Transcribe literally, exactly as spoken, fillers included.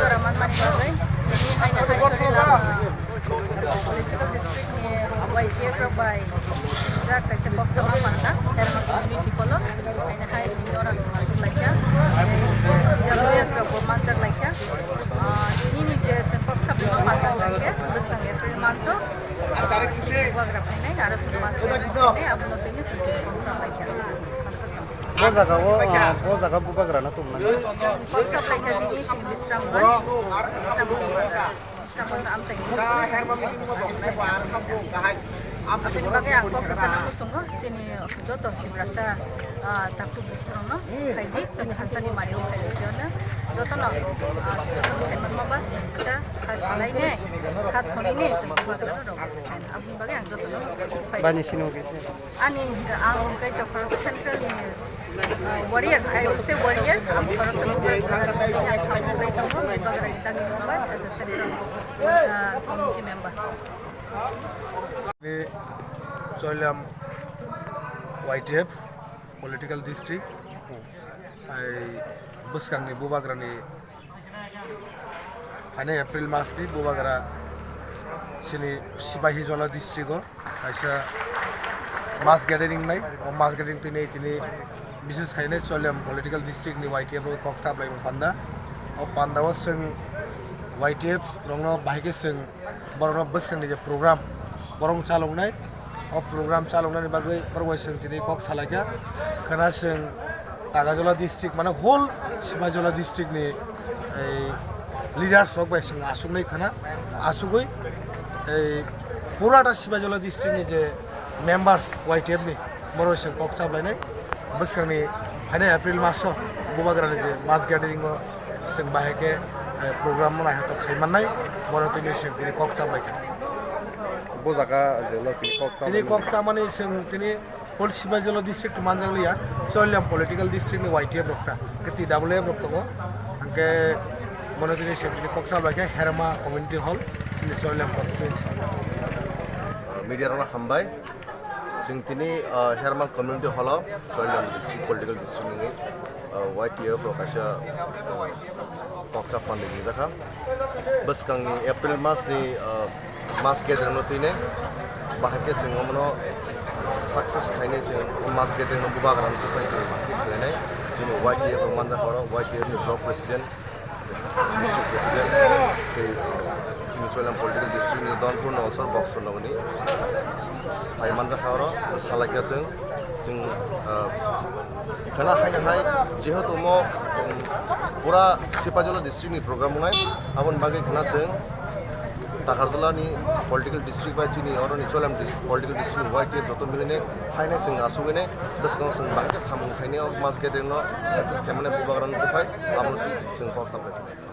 Jora manmani bagwi, tini haino hai Chorilam political district ni Y T F rok bai jak kaisa kok chama panda, Herma community polo, haino hai tini oro swng achuk laikha, T W F rok bo manjak laikha. Ah, nini je swng kok chama panda hwnkhe bwskang April month o, ah, chini bubagra phainai, aro swng mas phainai, abono tini swng tini kok chama laikha. Bo jaga o, ah, bo jaga bubagra no tongmani. Kok chap laikha tini sini Bisramganj, Bisramganj, Bisramganj amchaini. Aboni bagwi ang kok kwchangno muchungo, chini joto Tiprasa, ah, takhuk bukhurokno phaidi, chini thansani mario phaidi siyano jotono, ah, jotono saimanma ba, kisa kha silaine, kha thonine, chini bubagrano rogwi kwchangno. Aboni bagwi ang jotono phai. Bani sini kisa. Ani ang kaitor khoroksa central ni, uh, warrior, I will say warrior, ang khoroksa bubagra ni, ang samung kai tongo, bubagra ni dagi mumbai as a central, uh, committee member. Ni Chorilam Y T F political district, ai bwskang ni bubagra ni Haino April mas ni bubagra chini Sipahijola district o kaisa mass gathering nai. O mass gathering tini tini bises khainai Chorilam political district ni Y T F o kok chap lai panda. O panda o chwng Y T F rokno bahai khe chwng borokno bwskang ni je program borok chalok nai. O program chaloknani bagwi borok bai chwng tini kok salaikha. Khwna chwng Tagajola district, mane whole Sipahijola district ni ei leaders rok bai chwng aswknai khwna. Aswkwi ei purata Sipahijola district ni je members Y T F ni, borok bai chwng kok chaplainai. Bwskangni phainai April maso bubagrani je mass gathering o chwng bahai khe, eh, program no naihatok khai mannai, bono tini chwng tini kok chaplaikha. Bo jaga je no tini kok tini chamani kok chamani chwng tini whole Sipahijola district manjak liya, Chorilam political district ni Y T F rok ta, ke T W F rok tongo, hwnkhe bono tini chwng tini kok chaplaikha Herma Community Hall, chini Chorilam constituency. Media rokno hambai. Chwng tini, ah, Herma Community Hall o Chorilam District Political District ni, ah, Y T F rok kaisa, ah, kok chap panda ringjakha. Bwskangni April mas ni, ah, mass gathering no twi nai. Bahai khe chwng omono success khainai chwng o mass gathering no bubagra no twiphai chwng bahai khe khlainai. Chini Y T F rok manjakha oro, Y T F ni block president, district president, tei chini Chorilam political district ni Donpur Nolsor Boxer nogni phai manjakha oro, salaikha chwng, chwng, ah, khwna haino hai jehetu omo, um, pura Sipahijola district ni program wngnai, aboni bagwi khwna chwng Takarjala ni political district bai chini oro ni Chorilam dis-, political district ni Y T F joto milinai haino chwng asugwi nai bwskango chwng bahai khe samung khainai o mass gathering no success khaimani bubagra no twiphai, aboni twi chwng kok chap lai khainai.